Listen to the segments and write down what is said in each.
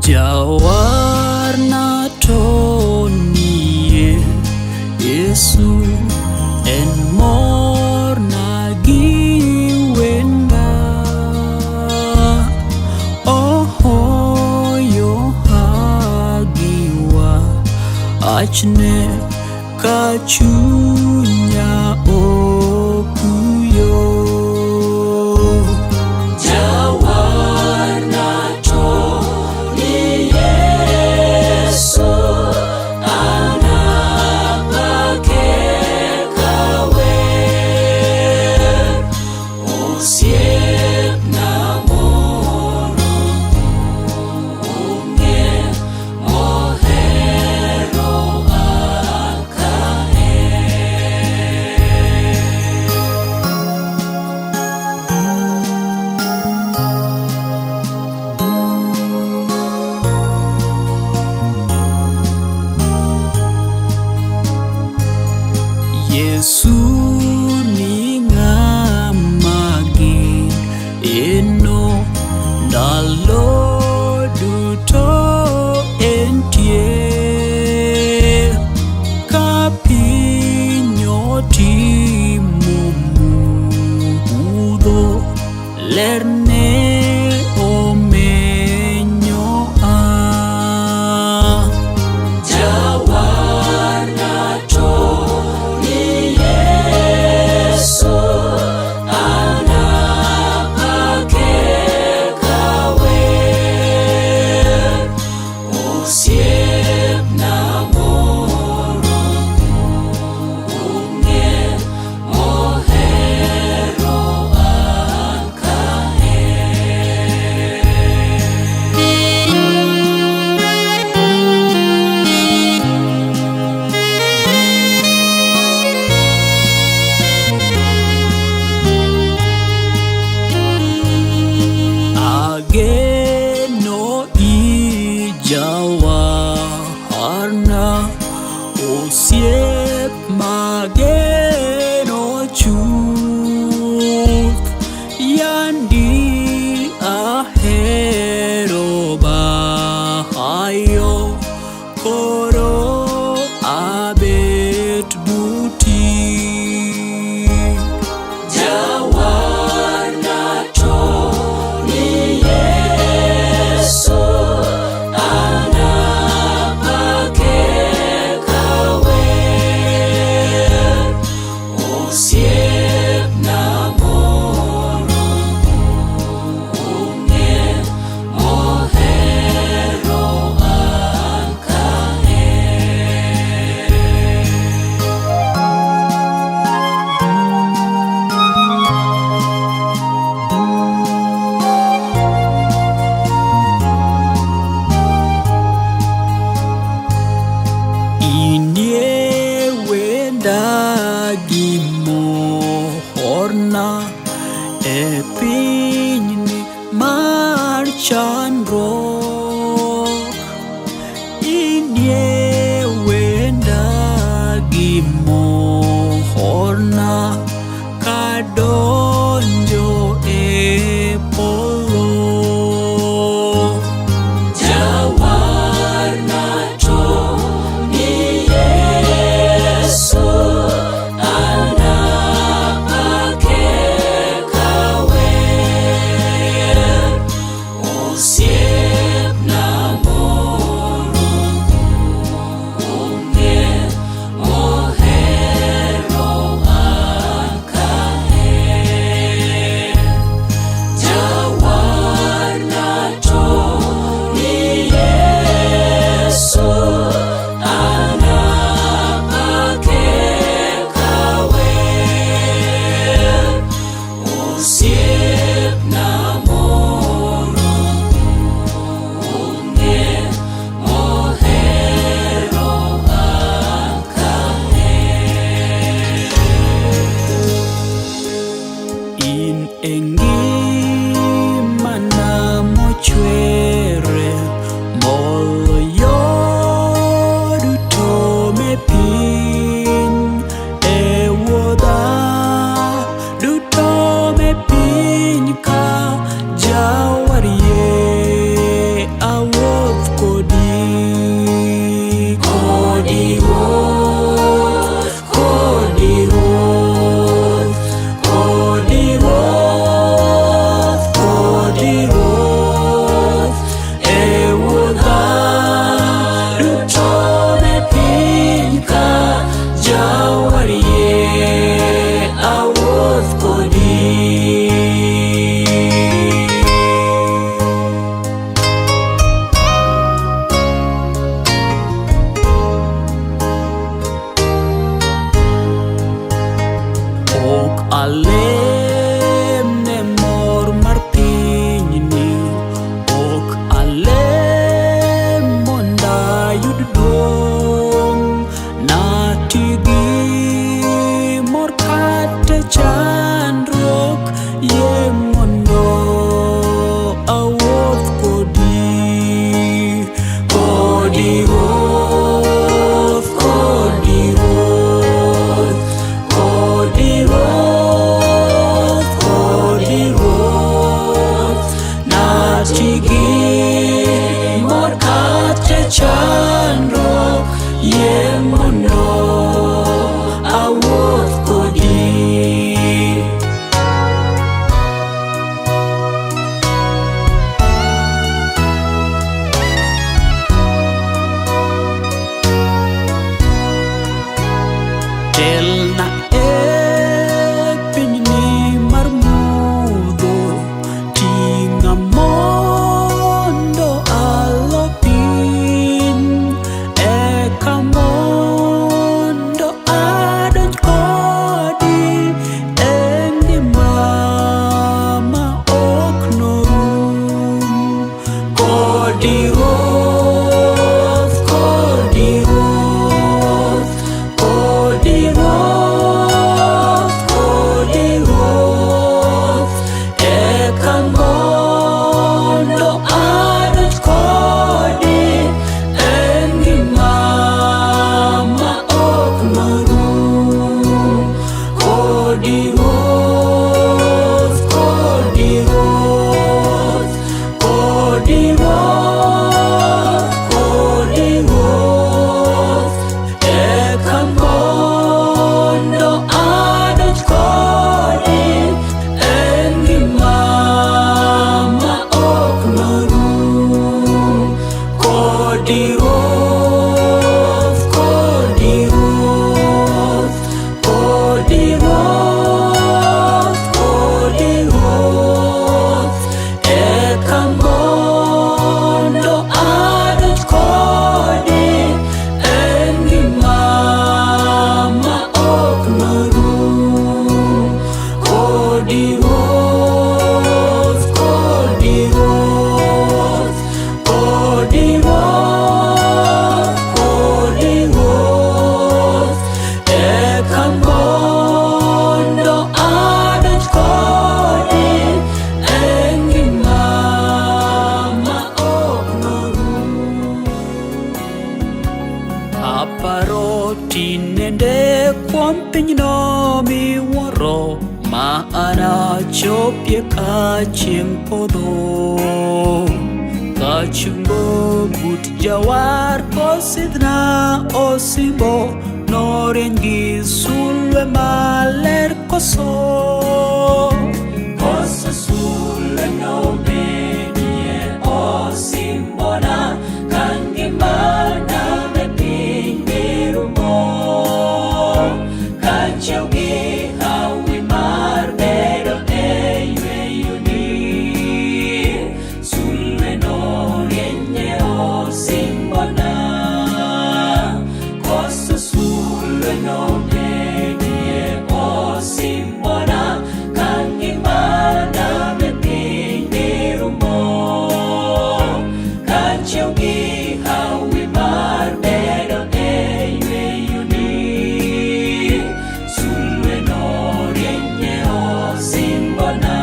Jawarna to nie Yesu en morna gi wenda. Ohoyo gi wachne ka chunya okuyo. Jawarna to ni Yesu, anapake kawer. Osiepna moro onge mohero kaka en. Yesu ni ng'ama geno ndalo duto entie. Ka piny otimo mudho, lerne omenyo a. Jawarna to ni Yesu, anapake kawer. Osiepna moro onge mohero kaka en. Ageno i Jawarna, osiep mageno chuth. Yandi ahero bayo, koro abet buti. Jawarna to ni Yesu, anapake kawer. Osiepna moro onge mohero kaka en. Inie wenda gi morna e pinyni mar chandruok. Inie wenda gi morna kadonjo e polo. Jawarna to ni Yesu, anapake kawer. Ji gi mor kata chandruok, yie mondo awuoth kodi. Telna e pinyni mar mudho, ting'a mondo alo piny, eka mondo adonj kodi e ngima ma ok norum. Kodi Ruoth, kodi Ruoth, kodi Ruoth, kodi Ruoth, eka mondo adonj kodi e ngima ma ok norum. Kodi Ruoth, kodi Ruoth, kodi Ruoth, kodi Ruoth, eka mondo adonj kodi e ngima ma ok norum. Kodi Ruoth, kodi Ruoth, kodi Ruoth, kodi Ruoth, eka mondo adonj kodi e ngima ma ok norum. Kodi Ruoth, kodi Ruoth, kodi Ruoth, kodi Ruoth, eka mondo adonj kodi e ngima ma ok norum. Aparo tinende kuom pinyno miwuoro ma anachopie ka chieng' podho. Kachungo but jawar kosidhna osimbo norieny gi sulwe maler koso. Koso sulwe nobedie osimbona ka ngimana me piny dhi rumo. Kachiew gi hawi mar bedo e yweyoni, sulwe norieny e osimbona. Koso sulwe nobedie osimbona ka ngimana me piny dhi rumo. Kachiew gi hawi mar bedo e yweyoni, sulwe norieny e osimbona.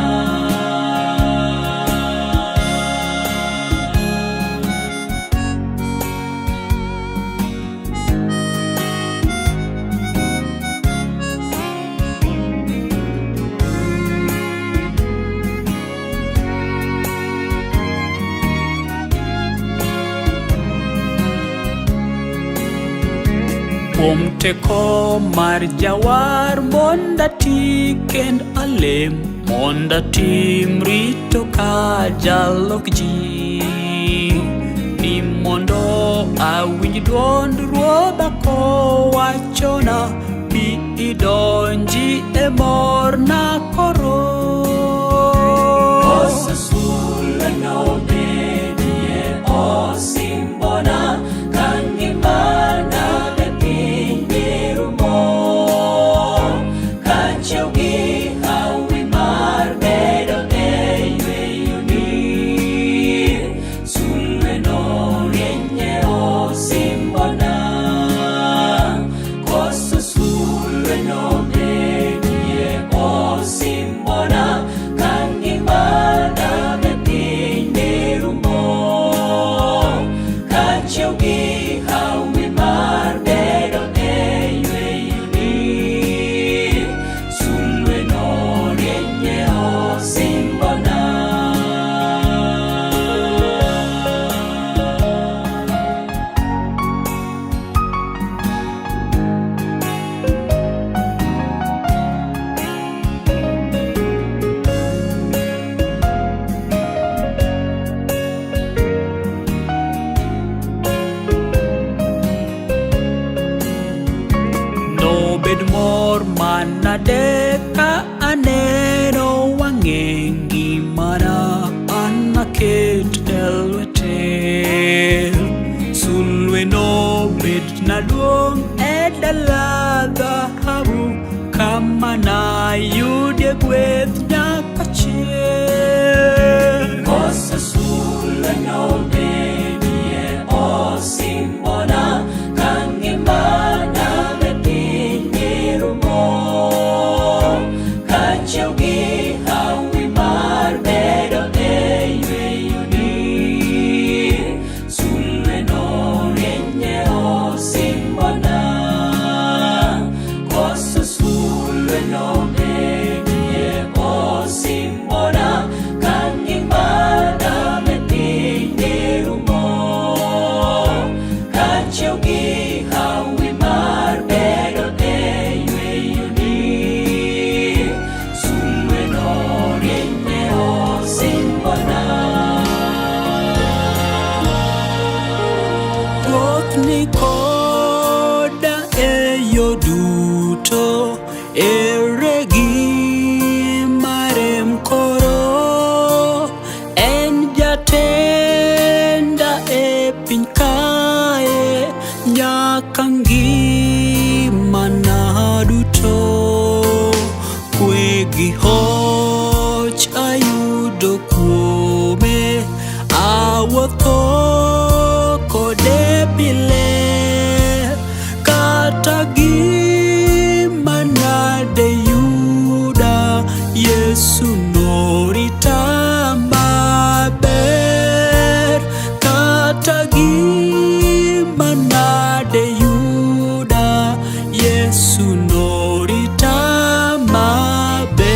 Kuom teko mar jawar mondo ati kendo alem mondo atim rito ka jalok ji ni mondo awinj duond Ruodha kowachona bi idonji e morna koro. Koso sulwe nobedie osimbona ka ngimana me piny dhi rumo. Kachiew gi hawi mar bedo e yweyoni, sulwe norieny e osimbona. Koso sulwe nobedie osimbona ka ngimana me piny dhi Kelna duong' e dala dhahabu, kama nayudie gweth nyaka chieng'. Koso sulwe nobedie osimbona ka ngimana me piny ni rumo. Kaachiel gi hawi mar bedo e yweyoni, sulwe norieny e osimbona. Koso sulwe nobedie osimbona ka ngimana me piny ni rumo. Kaachiel gi hawi mar bedo e yweyoni, sulwe norieny e osimbona. Ruoth ni koda e yo duto, ere gima rem koro? En jatenda e piny kae, nyaka ngimana duto. Kwe gi hoch ayudo kuome, awuotho kode pile. Kata gima nade yuda, Yesu norita maber. Kata gima nade yuda, Yesu norita maber.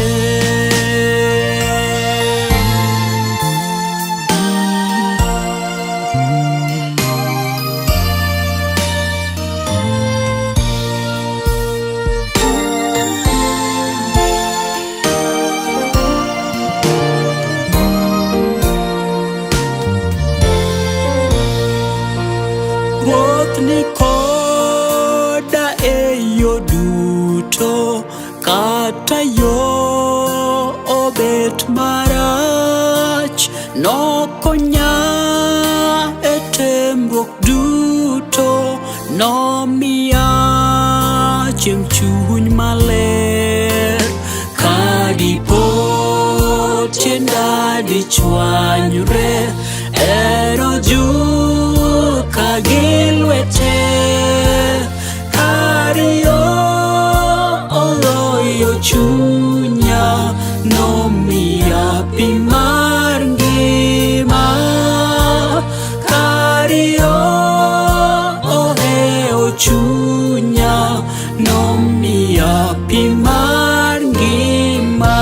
Ruoth ni koda e yo duto, kata yo obet marach, nokonya e temruok duto, nomiya chiemb chuny maler. Kadipo tienda dichwanyre, enojuka gi lwete. Kariyo oloyo chunya, nomiya pi mar ngima. Kariyo ohewo chunya, nomiya pi mar ngima.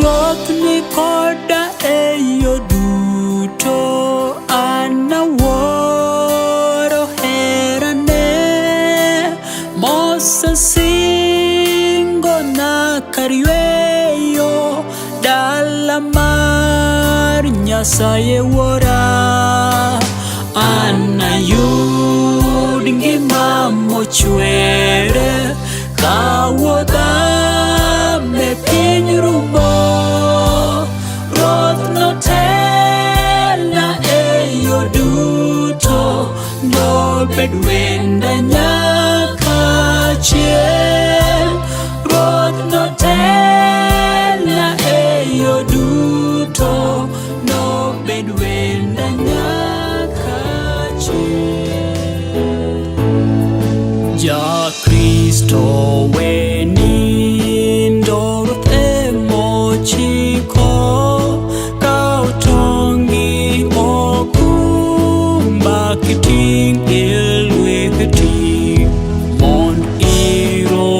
Ruoth ni koda e yo duto, an awuoro herane. Mosesingona kar yweyo, dala mar Nyasaye Wuora. Anayud ngima mochwere, kawuotha me piny rumo. Ruoth notelna e yo duto, nobed wenda nyaka chieng'. Ruoth notelna e yo duto, nobed wenda nyaka chieng'. Jakristo we nindo, Ruoth emochiko, kaw tongi okumba kiting' e lweti, mond irom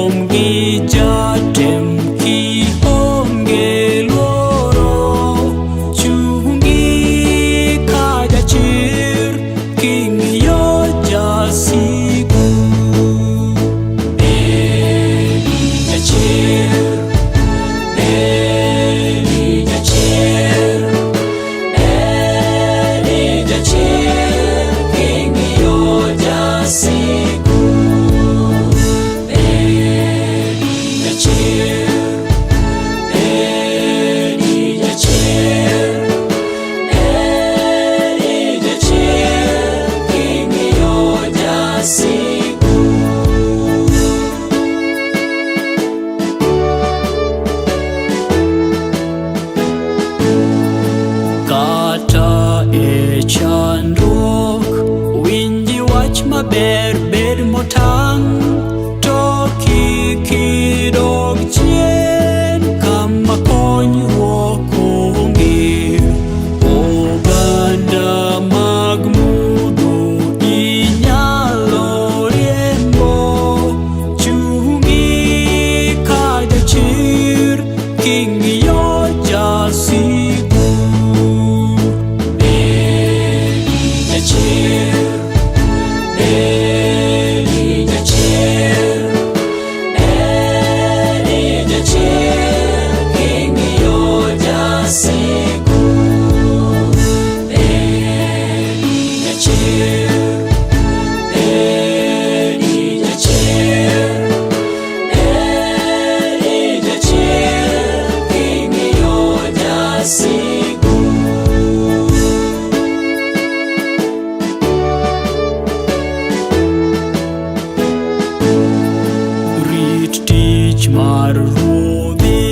Tich mar ruodhi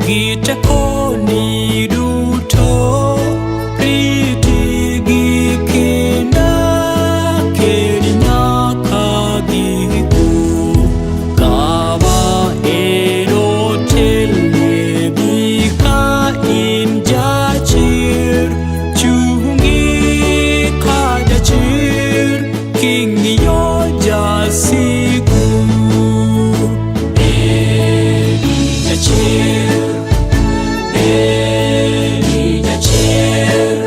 gi tekoni duto, riti gi kinda kedi nyaka giko. Kama enotelnegi ka in jachir, chungi ka jachir king'iyo jasigu. Bedi jachir, bedi jachir,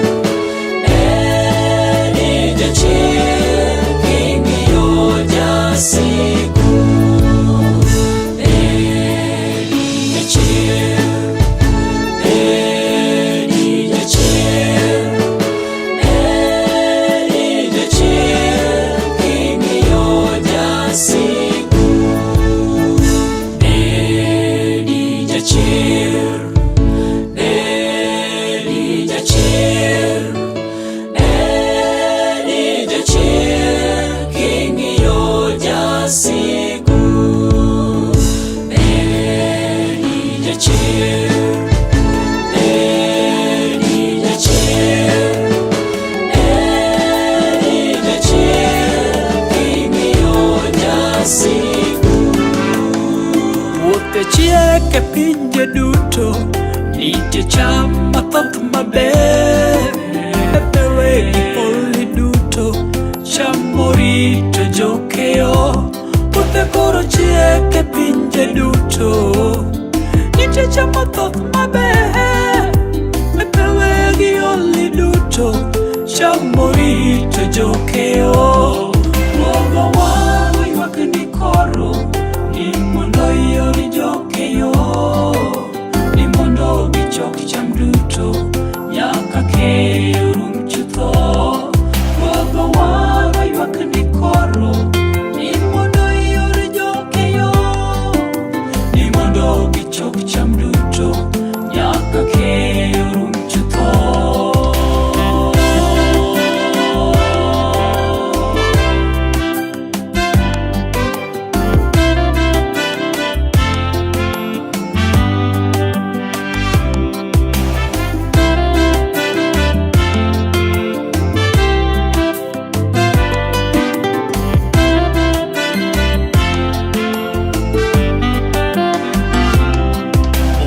bedi jachir king'iyo jasigu. Bedi jachir, bedi jachir, bedi jachir king'iyo jasigu. Bedi jachir, bedi jachir, bedi jachir king'iyo jasigu. Bedi jachir, bedi jachir, bedi jachir king'iyo jasigu. Puothe chiek e pinje duto, nitie cham mathoth maber. E pewe gi poli duto, cham morito jokeyo. Puothe koro chiek e pinje duto, nitie cham mathoth maber. E pewe gi oli duto, cham morito jokeyo. Ruodhwa waywak ni koro ni mondo ior jokeyo, ni mondo gichok cham duto nyaka keyo rum chutho. Ruodhwa waywak ni koro ni mondo ior jokeyo, ni mondo gichok cham duto nyaka keyo rum chutho.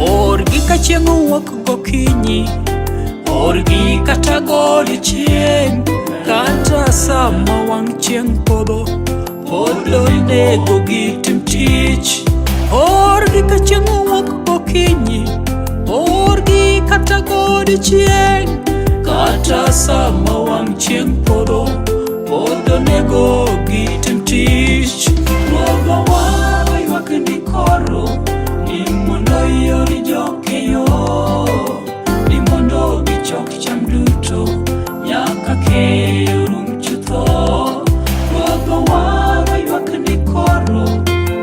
Orgi ka chieng' owuok gokinyi, orgi kata godiechieng', kata sama wang' chieng' podho, pod onego gitim tich. Orgi ka chieng' owuok gokinyi, orgi kata godiechieng', kata sama wang' chieng' podho, pod onego gitim tich. Ruodhwa waywak ni koro ni mondo ior jokeyo, ni mondo gichok cham duto nyaka keyo rum chutho. Ruodhwa waywak ni koro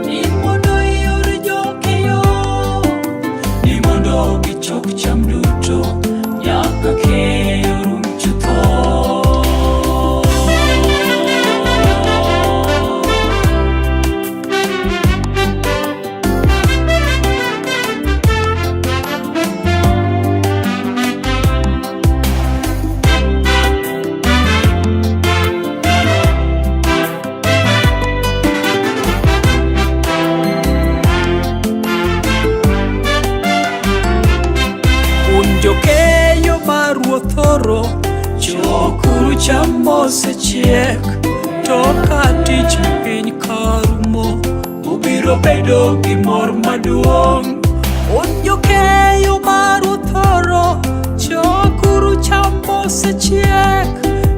ni mondo ior jokeyo, ni mondo gichok cham duto nyaka keyo rum chutho. Un jokeyo ma ruoth oro, chokuru cham mosechiek, to ka tich piny karumo, ubiro bedo gi mor maduong'. Un jokeyo ma ruoth oro, chokuru cham mosechiek,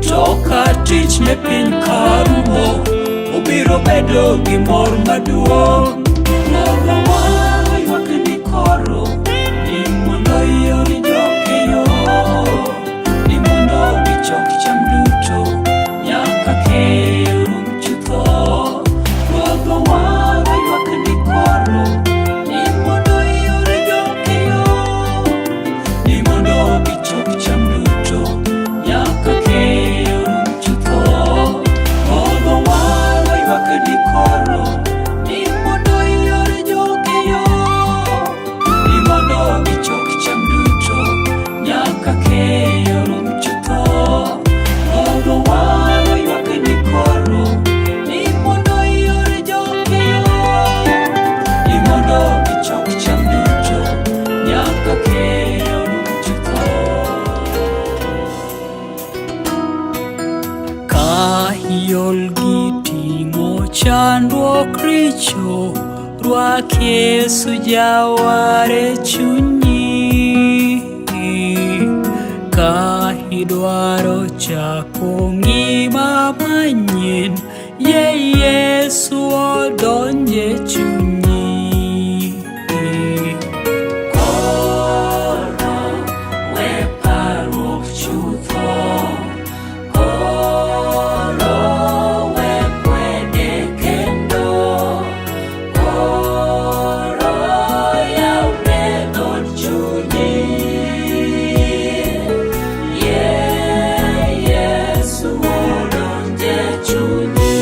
to ka tich ne piny karumo, ubiro bedo gi mor maduong'. Ruodhwa waywak ni koro ni mondo ior jokeyo, ni mondo gichok cham duto nyaka keyo rum chutho. Ruodhwa waywak ni koro ni mondo ior jokeyo, ni mondo gichok cham duto nyaka keyo rum chutho. Ruodhwa waywak ni koro ni mondo Rwak Yesu jawar e chunyi. Ka idwaro chako ngima manyien, yie Yesu odonj e chunyi. Koro we parruok chutho, koro we kwede kendo, koro yawne dhood chunyi. Yie Yesu odonj e chunyi.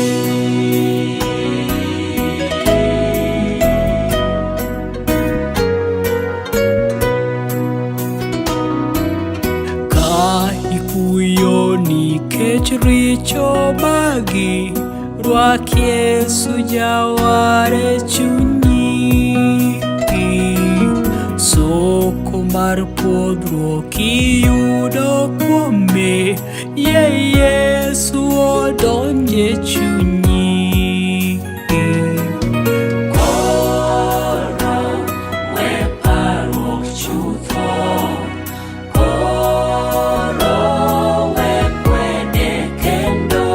Ka ikuyo nikech richo magi, rwak Yesu jawar e chunyi. Soko mar pwodhruok iyudo kuome, yie Yesu odonj e chunyi. Koro we parruok chutho, koro we kwede kendo,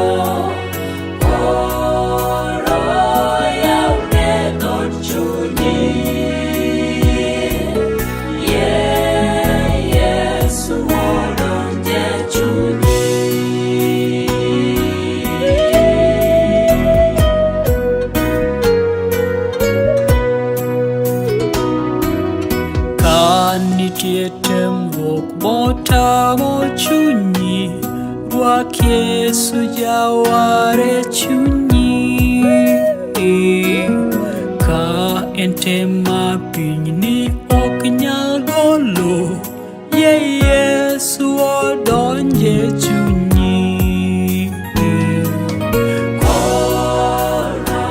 koro yawne dhood chunyi. Yie Yesu odonj e chunyi. Ka nitie temruok motamo chunyi, rwak Yesu jawar e chunyi. Ka en tem ma pinyni ok nyal golo, yie Yesu odonj e chunyi. Koro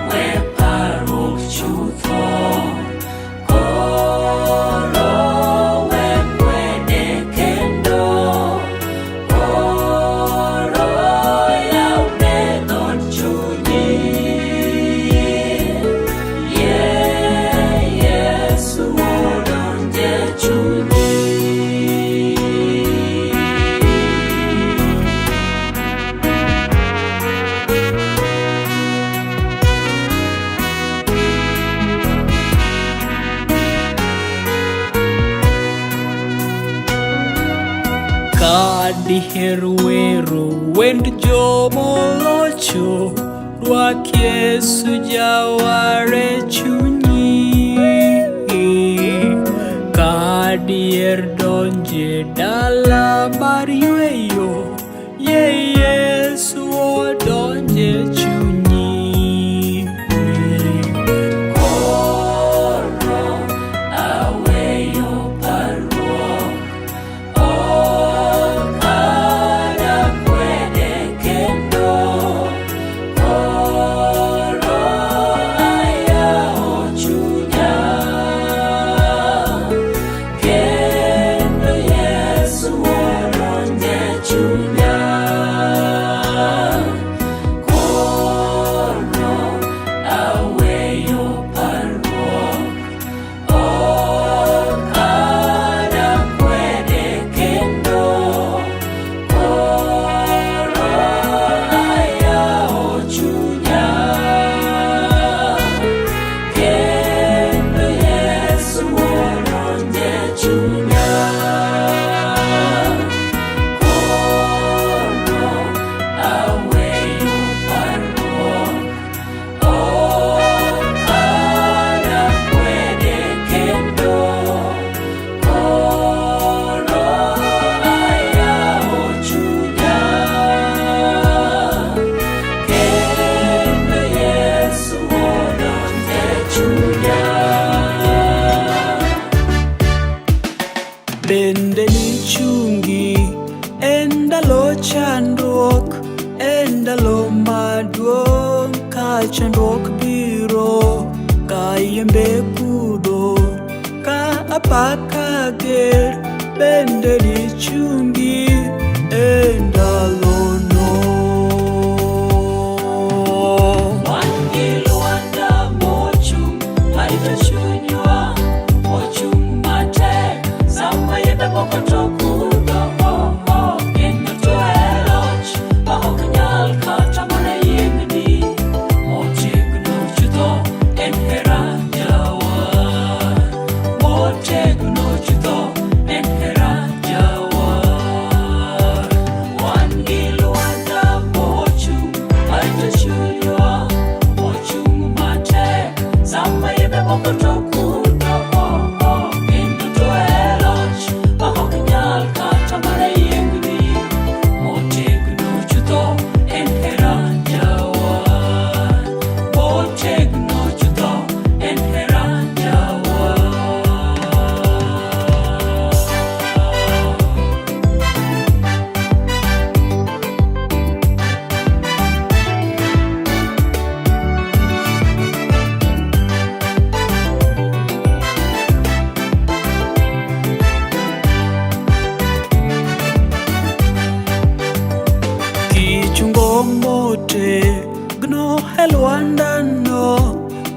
we parruok chutho, koro we kwede kendo, koro yawne dhood chunyi. Yie Yesu odonj e chunyi. Ka diher wero wend jomolocho, rwak Yesu jawar e chunyi. Ka diher donje dala mar yweyo, yie Yesu odonj e chunyi. Koro aweyo parruok, ok anakwede kendo, koro ayawo chunya, kendo Yesu odonj e chunya. Koro aweyo parruok, ok anakwede kendo, koro ayawo chunya, kendo Yesu odonj e chunya. Koro aweyo parruok, ok anakwede kendo, koro ayawo chunya, kendo Yesu odonj e chunya. Bende nichungi e ndalo chandruok, e ndalo maduong' ka chandruok biro, ka yembe kudho, ka apaka ger, bende nichungi e ndalono. Wan gi lwanda mochung' marito chunywa ochung' matek sama yembe moko to kudho kendo to e loch ma ok nyal kata mana yiengni. Motegno chutho en hera jawar. Motegno chutho en hera jawar. Wan gi lwanda mochung' marito chunywa ochung' matek sama yembe moko to kudho kendo to e loch ma ok nyal kata mana yiengni. Motegno chutho en hera jawar. Motegno chutho en hera jawar. Kichungo motegno e lwandano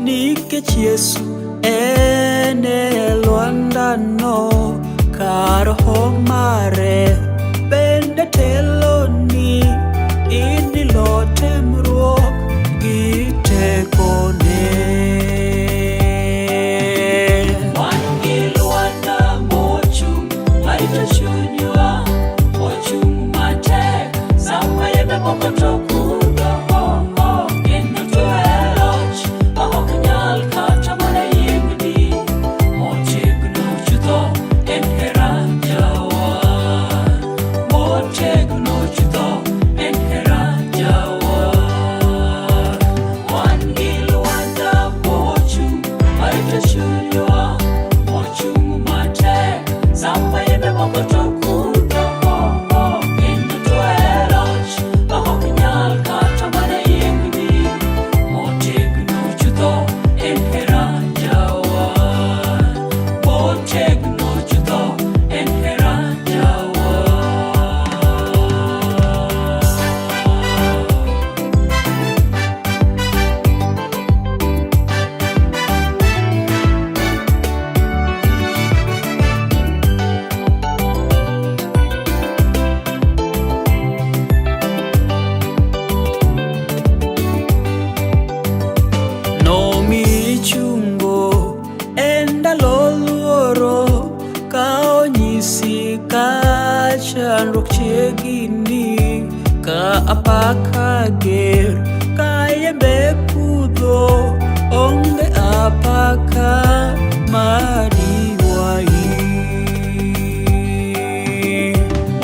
nikech Yesu en e lwandano ka roho mare bende teloni inilo temruok gi tekone. Wan gi lwanda mochung' marito chunywa ochung' matek sama yembe moko to kudho kendo to e loch ma ok nyal kata mana yiengni. Motegno chutho en hera jawar. Motegno chutho en hera jawar. Wan gi lwanda mochung' marito chunywa ochung' matek sama yembe moko to kudho kendo to e loch ma ok nyal kata mana yiengni. Motegno chutho en hera jawar. Motegno chutho en hera jawar. Nomi chungo e ndalo luoro ka onyisi ka chandruok chiegni ka apaka ger ka yembe kudho onge apaka madiwayi.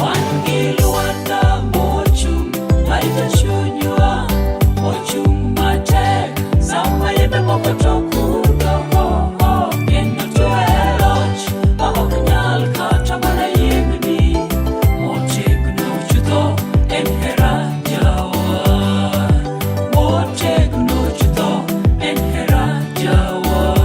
Wan gi lwanda mochung' marito chunywa ochung' matek sama yembe moko to kudho kendo to e loch ma ok nyal kata mana yiengni. Motegno chutho en hera jawar. Motegno chutho en hera jawar.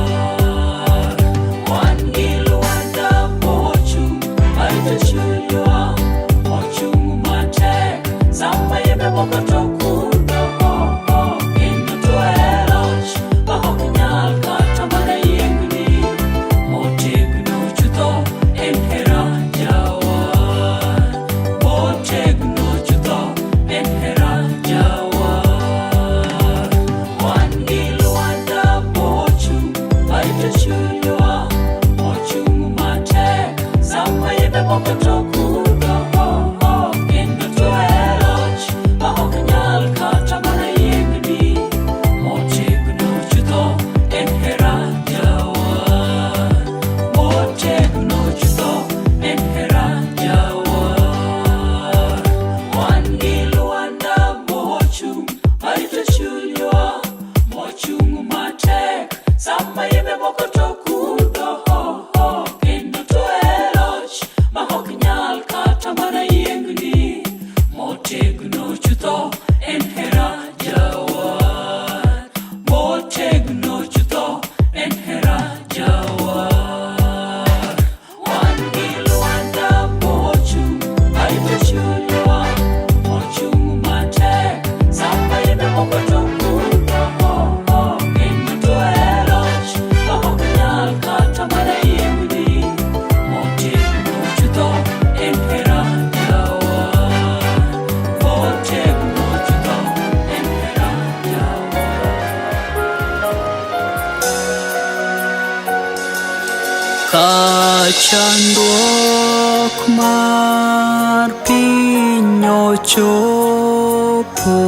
Ka chandruok mar piny ochopo,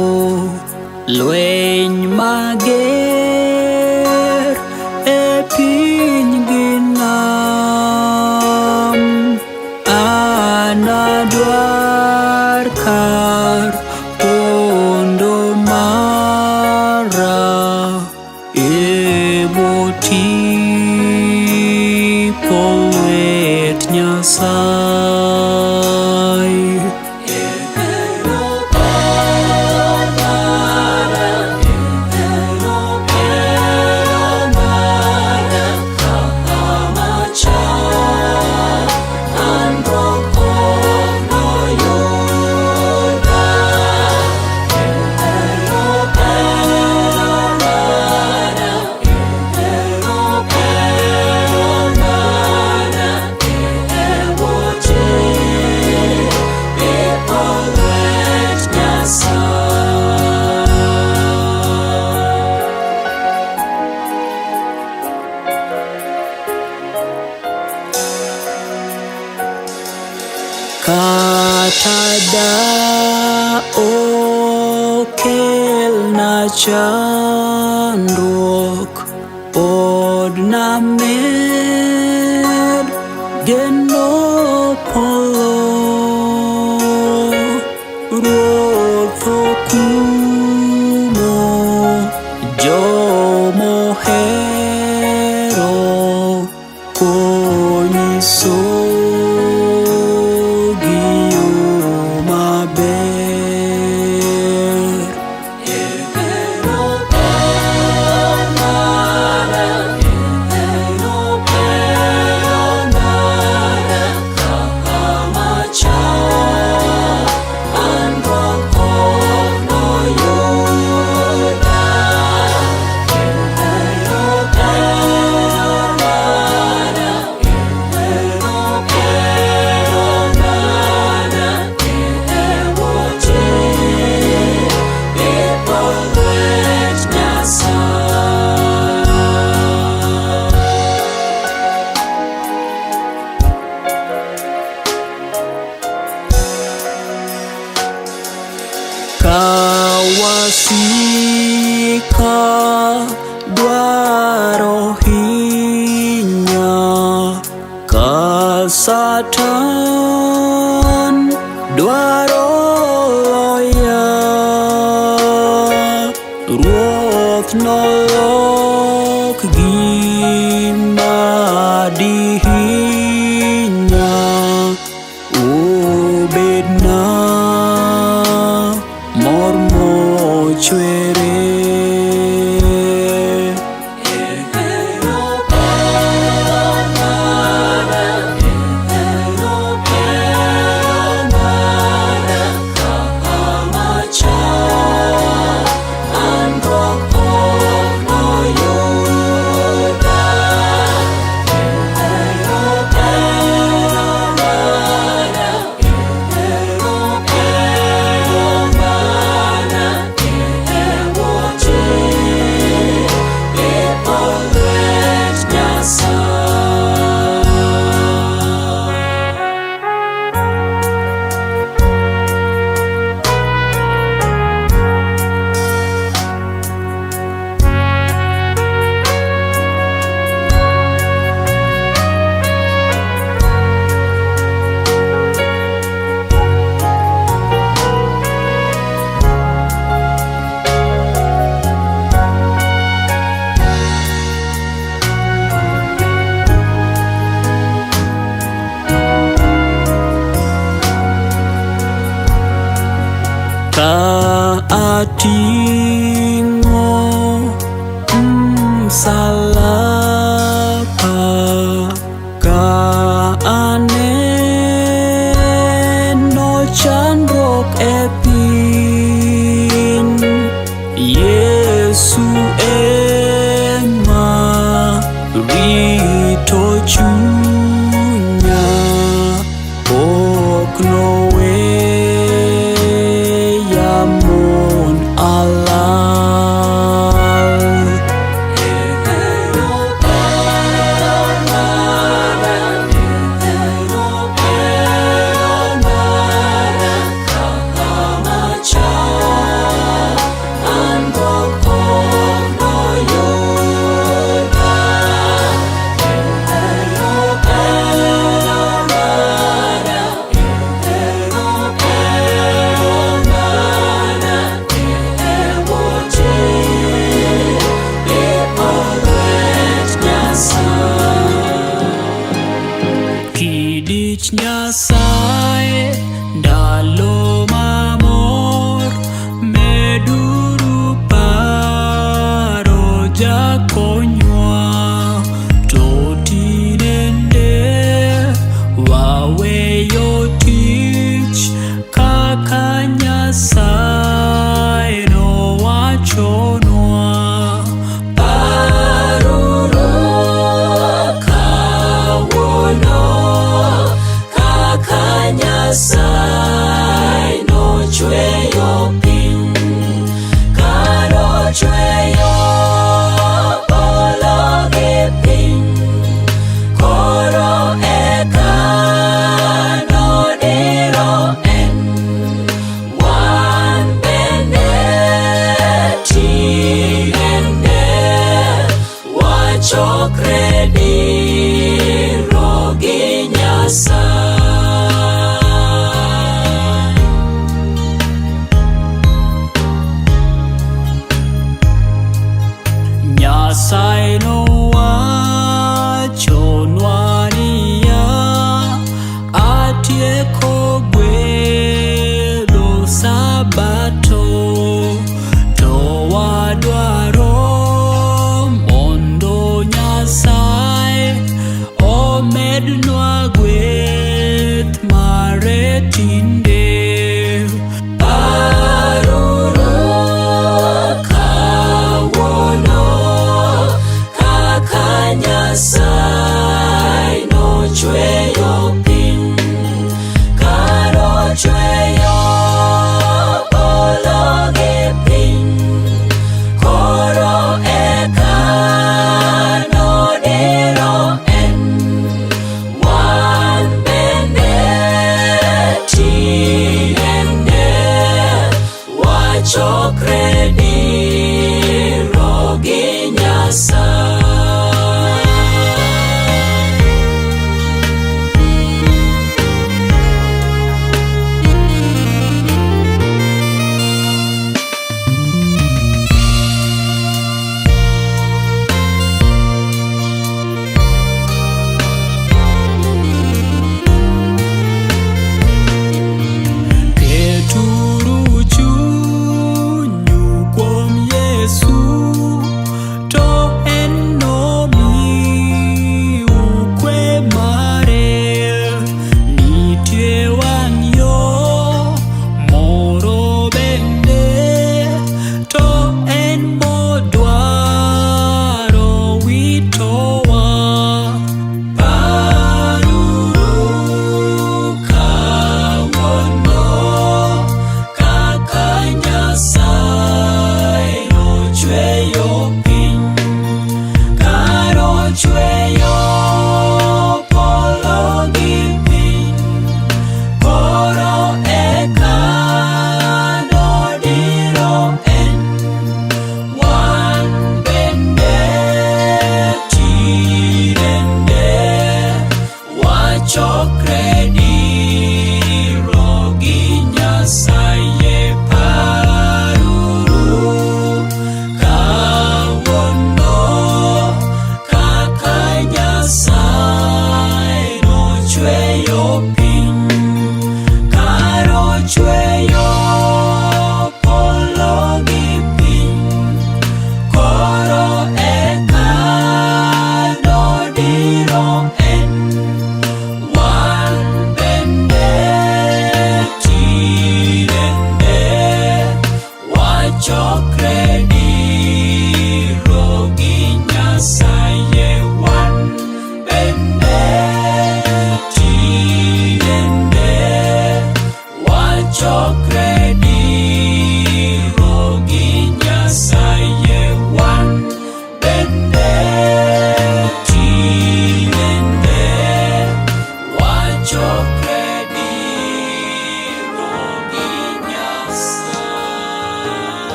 lweny mager e piny gi nam, anadwar kar pondo mara e bwo tipo lwet Nyasaye. Kata da okelna chandruok, pod named geno polo. Ruoth okumo jomohero konyisogi yo maber. Ka wasika dwaro hinya, ka Satan dwaro loya, Ruoth nolok gima dihinya obedna mor mochwere. Ka ating'o msalaba, ka aneno chandruok e piny, Yesu ema rito chunya, ok noweya mond alal.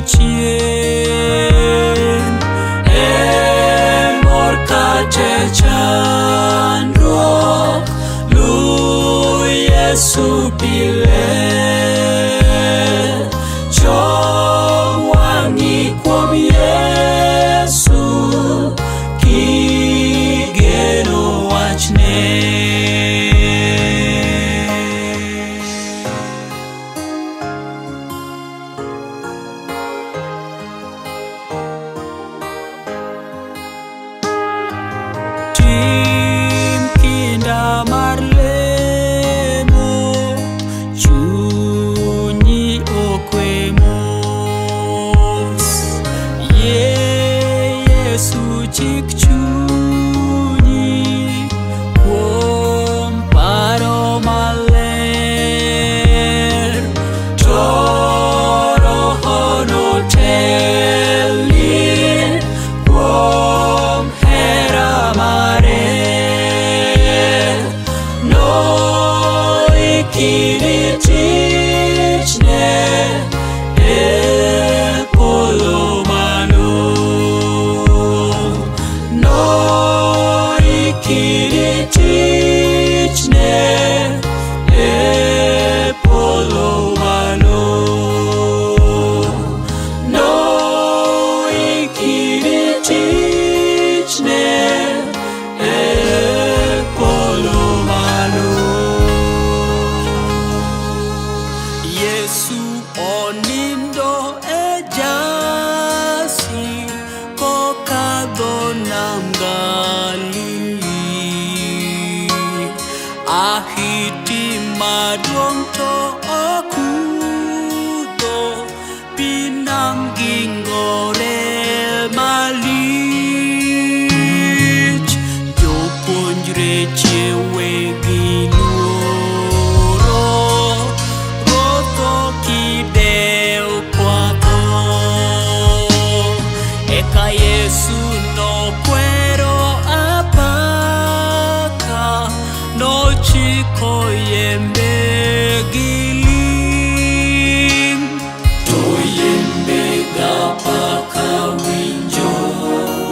Chien. E mor kata e chandruok, luw Yesu pile. Chom wang'i kuom Yesu, kigeno wachne. Tim kinda mar lemo, chunyi okwe mos. Yie Yesu chik chunyi kuom paro maler. To Roho notelni kuom hera mare. Noiki ni tichne e polo malo. Noiki ni tichne e polo malo. Noiki ni tichne e polo malo. Yesu onindo e jasi kokadho nam Galili. Ahiti maduong' to okudho, pi nam gingore malich. Jopuonjre chiewe gi luoro, Ruoth ok idew kwatho. Eka Yesu nokwero apaka, nochiko yembe gi ling'. To yembe gapaka winjo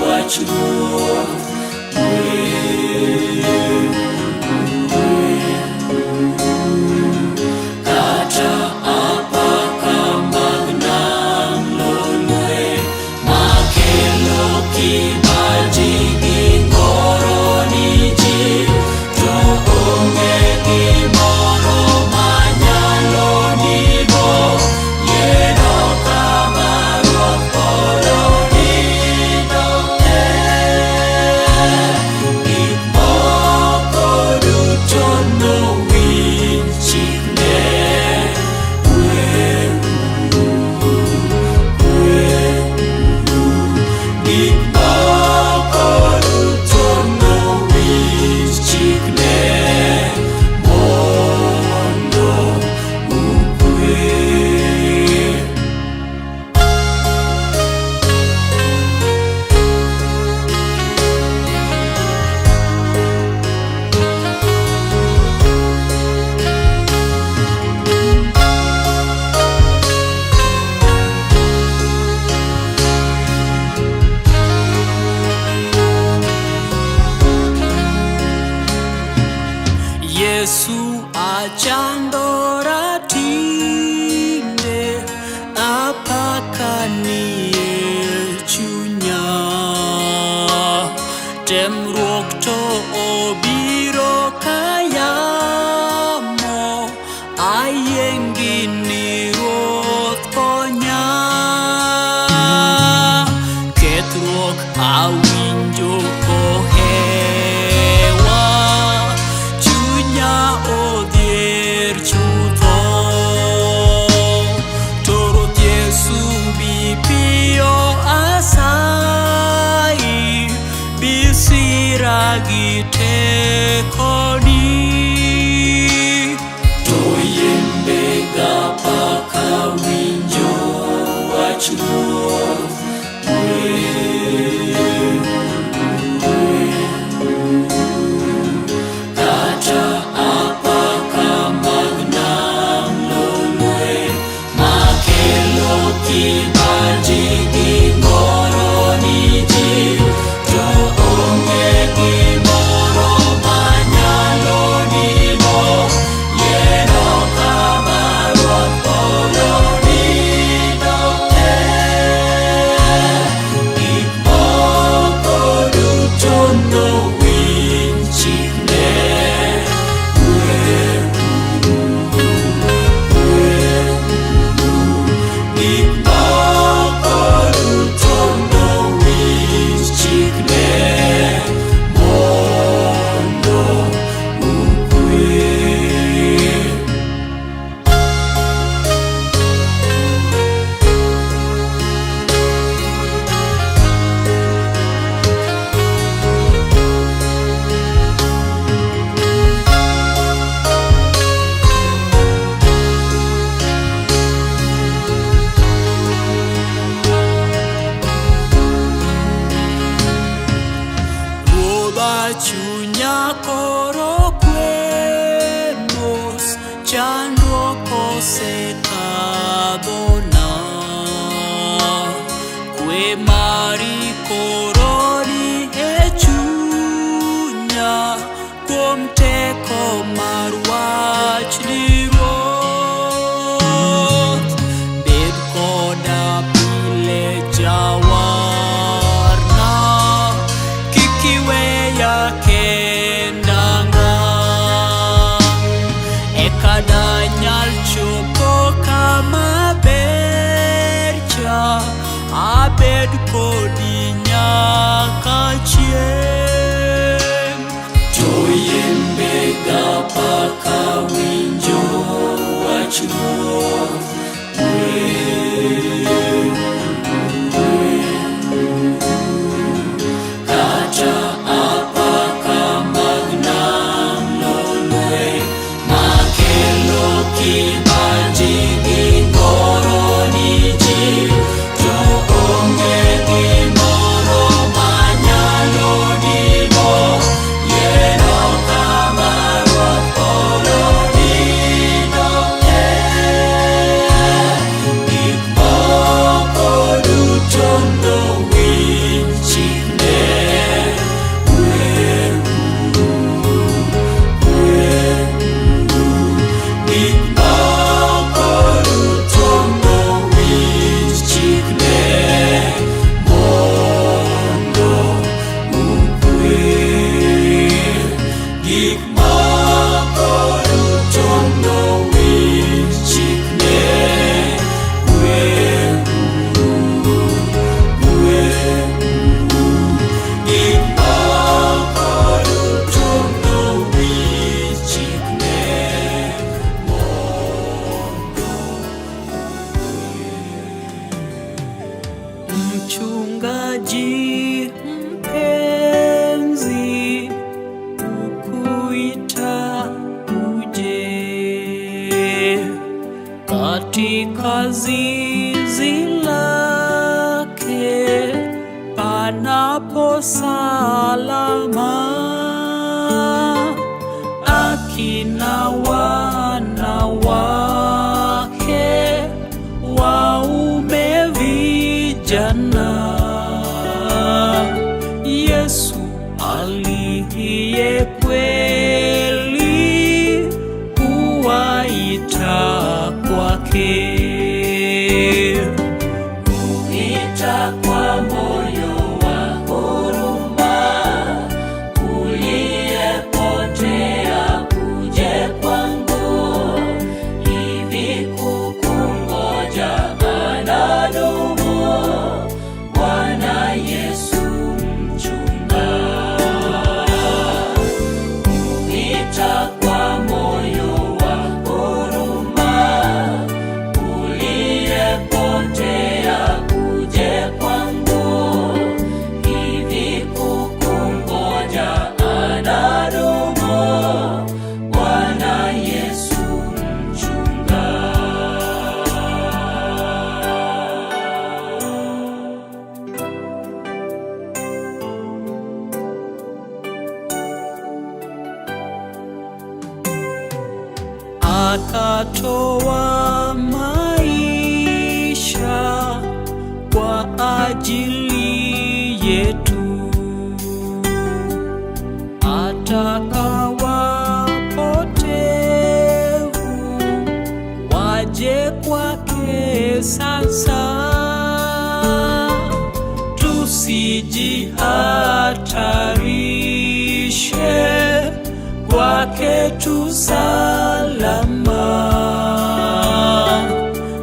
wach Ruoth. Kata apaka mag nam lolwe makelo kibaji gi ngoro ni ji, to onge gimoro manyalo nigo yieno kama Ruoth polo nindo e. Gik moko duto nowinj chikne. Kwe, kwe, gik moko duto nowinj chikne mondo okwe. Yesu achandora tinde, apaka nie chunya. Temruok to obiro ka yamo, ayiengni ni Ruoth konya. Kethruok awinjo kohewa, chunya odhier chutho. To Ruoth Yesu bi piyo asayi, bi sira gi tekoni. To yembe gapaka winjo wach Ruoth. Kata apaka mag nam lolwe makelo kibaji. Obed kodi nyaka chieng'. To yembe gapaka winjo wach Ruoth. Kata apaka mag nam lolwe makelo kibaji gi ngoro ni ji, to onge gimoro manyalo dino yieno kama Ruoth olodino e. Gik moko duto nowinj chikne. Kweuru, kweuru. Gik moko duto nowinj chikne mondo ukwe. Gik moko duto nowinj chikne. Kweuru, kweuru. Gik moko duto nowinj chikne mondo. Mchungaji mpenzi, hukuita uje katika zizi lake panapo salama, akina wanawake waume vijana. Yesu aliye kweli huwaita kwake. Ita kwa moyo wa huruma, uliyepotea uje kwangu, hivi kukungoja anadumu, Bwana Yesu mchunga. Ita kwa moyo wa huruma, uliyepotea uje kwangu, hivi kukungoja anadumu, Bwana Yesu mchunga. Akatoa maisha kwa ajili yetu, ataka wapotevu waje kwake sasa, tusijihatarishe, kwake tu salama.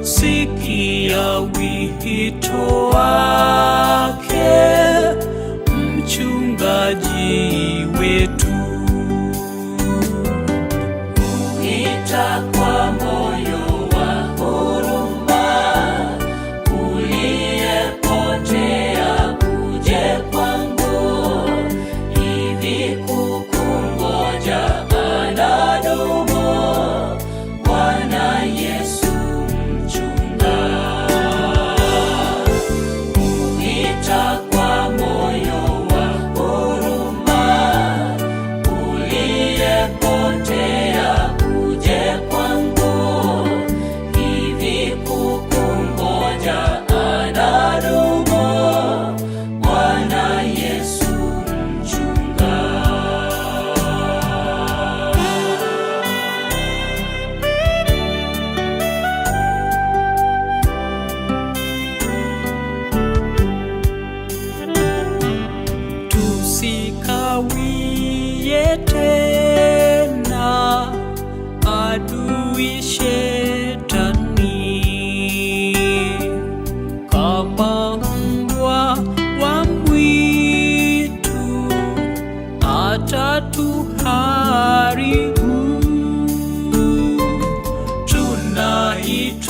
Sikia wito wake mchungaji wetu. Ita kwa moyo wa huruma, uliyepotea uje kwangu, hivi kukungoja anadumu, Bwana Yesu mchunga.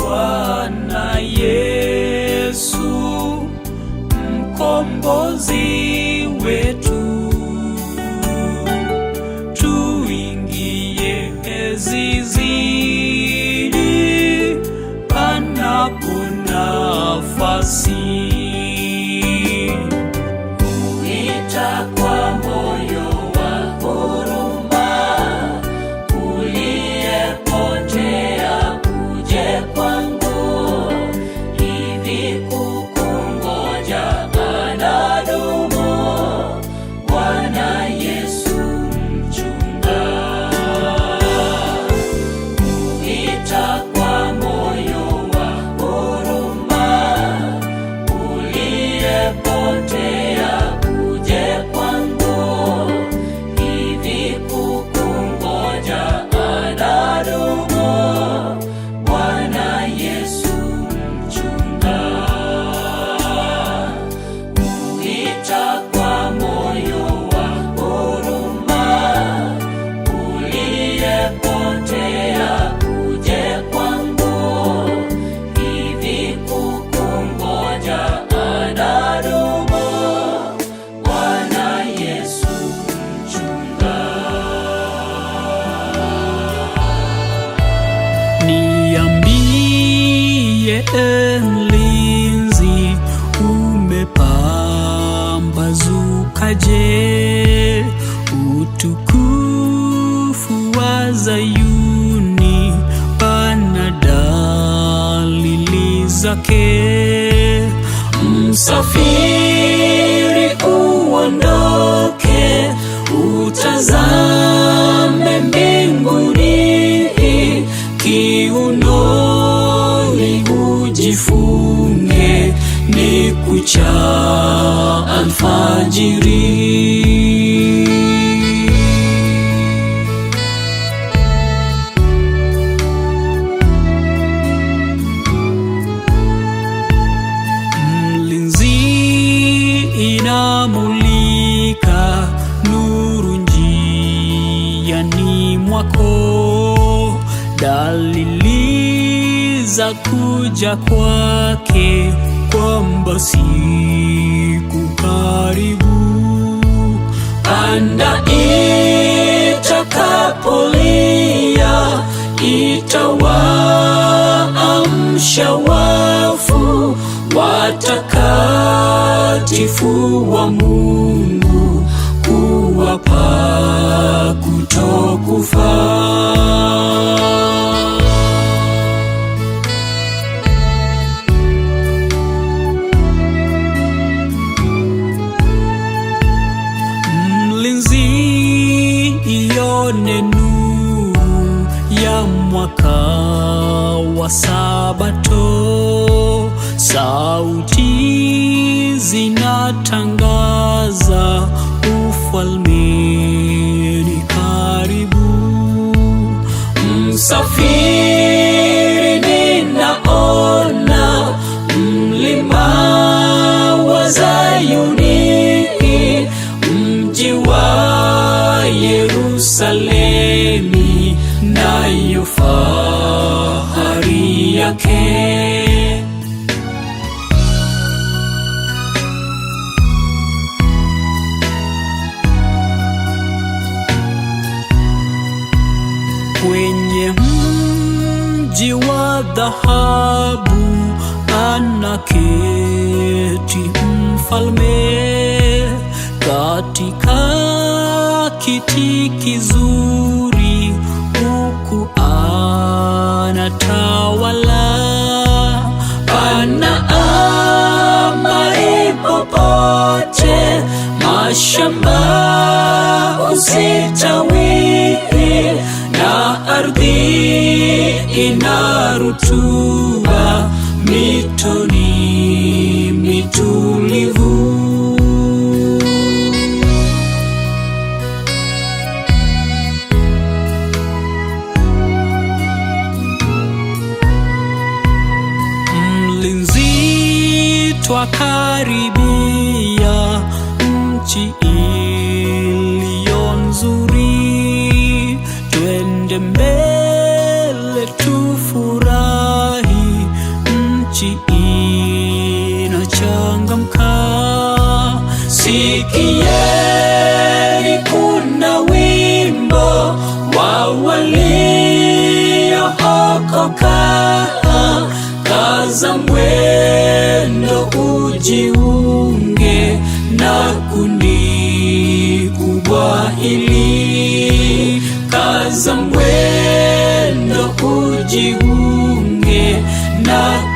Bwana Yesu mkombozi wetu, tuingie zizini panapo nafasi. Huita kwa moyo wa huruma, uliyepotea uje kwangu, hivi kukungoja anadumu, Bwana Yesu mchunga. Huita kwa moyo wa huruma, uliyepotea uje kwangu, hivi kukungoja anadumu, Bwana Yesu mchunga. Huita kwa moyo wa huruma, uliyepotea uje kwangu, hivi kukungoja anadumu, Bwana Yesu mchunga. Niambie mlinzi, umepambazukaje? Utukufu wa Zayuni pana dalili zake. Msafiri uondoke, utazame mbinguni, kiunoni ujifunge, ni kucha alfajiri. Mlinzi inamulika nuru njiani mwako, dalili za kuja kwake, kwamba siku karibu. Panda itakapolia, itawaamsha wafu, watakatifu wa Mungu kuwapa kutokufa. Mlinzi, ione nuru ya mwaka wa Sabato, sauti zinatangaza ufalme ni karibu. Msafiri, ninaona mlima wa Zayuni, mji wa Yerusalemi, nayo fahari yake. Kwenye mji wa dhahabu anaketi mfalme, katika kiti kizuri, huku anatawala. Pana amani popote, mashamba usitawi na ardhi ina rutuba, mitoni mitulivu. Mlinzi, twakaribia nchi iliyo nzuri, twende mbele tufurahi. Nchi inachangamka. Sikieni, kuna wimbo wa waliookoka. Kaza mwendo ujiunge na kundi kubwa hili. Kaza mwendo ujiunge na